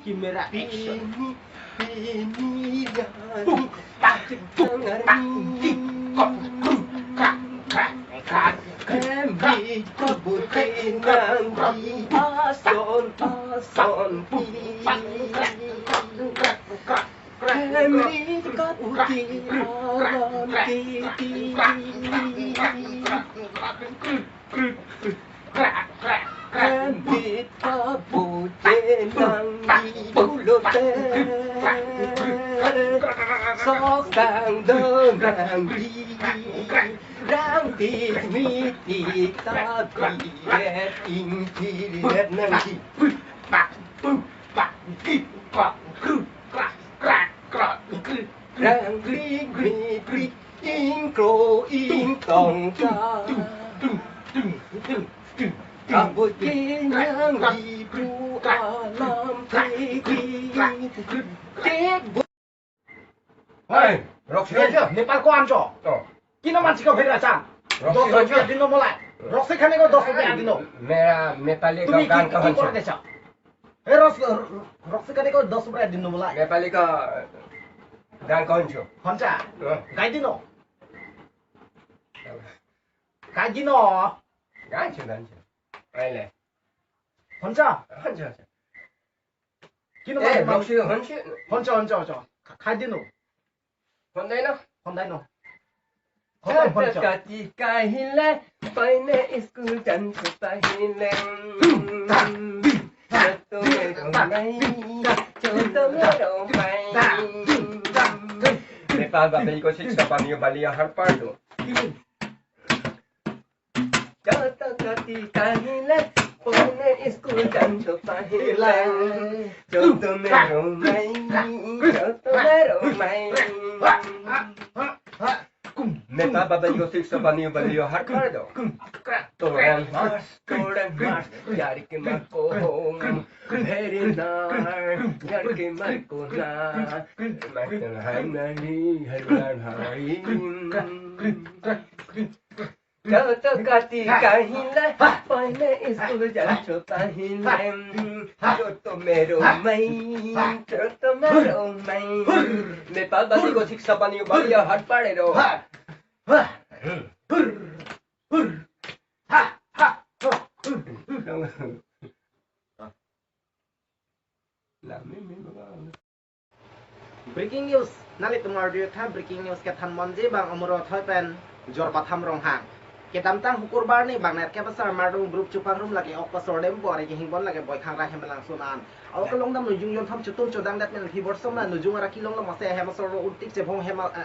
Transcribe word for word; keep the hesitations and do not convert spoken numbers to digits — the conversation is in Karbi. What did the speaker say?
Camera action. Ambit papo chenangji pulote, sok tangdon nangji, rangtik mitik ta biret ingti biret nangji. Rangtik mitik ingkro ingtong ta, papo chenangji pu alam tiki. Hai, Roksi Hai, Hancho. Nepal ko-an cho? Oh. Kino mansi ko bhera chan? Roksi Hancho. Dos rupiah dino mulai. Roksi Khanna ko dos rupiah dino. Mera Nepali ko Tumi gan ki, ko ki hancho. Kor de cha? Eh, Ros-, Roksi Khanna ko dos rupiah dino mulai. Nepali ko gan ko hancho. Hancha? Oh. Gai dino. Gai dino. Gancho, gancho. Aile. Hancha? Hancho, hancho. Kino Eh, mansi Roksi Hancho. Hancho, hancho, hancho. Kha-, khai dino. Hondai no? Hondai no. Hondai, hondai. Kati kahile, paine school jan se pahile. Choto mero mai, choto mero mai. Nepal babai ko sik sapani bali har pardo. Choto kati kahile, paine school jan se pahile. Choto mero mai, choto mero mai. Nepal babai ko sik sapani bali har pardo. Toran mas, toran mas, yar ke mako hong, very nice, yar ke mako na, mako hai nahi, hai nahi. Choto kati kahile, paine school jan se pahile. Choto mero mai, choto mero mai. Nepal babai ko sik sapani bali har pardo. Breaking news, nanglitum arju tha breaking news kethan monji bang Amur Rathoi pen Jorbatham Ronghang. Kedamtang Hukurbar ni bang nerkep asar mardung brup chupang rum lake ok pasor dem bore ke hingbon lake Boikhang ra Hemelangso an. Ako kelongdam nujung jonthom chutum chodang dat men phi borsam na nujung ara kelong lo mase hem asor lo untik chebong hem a-, eh,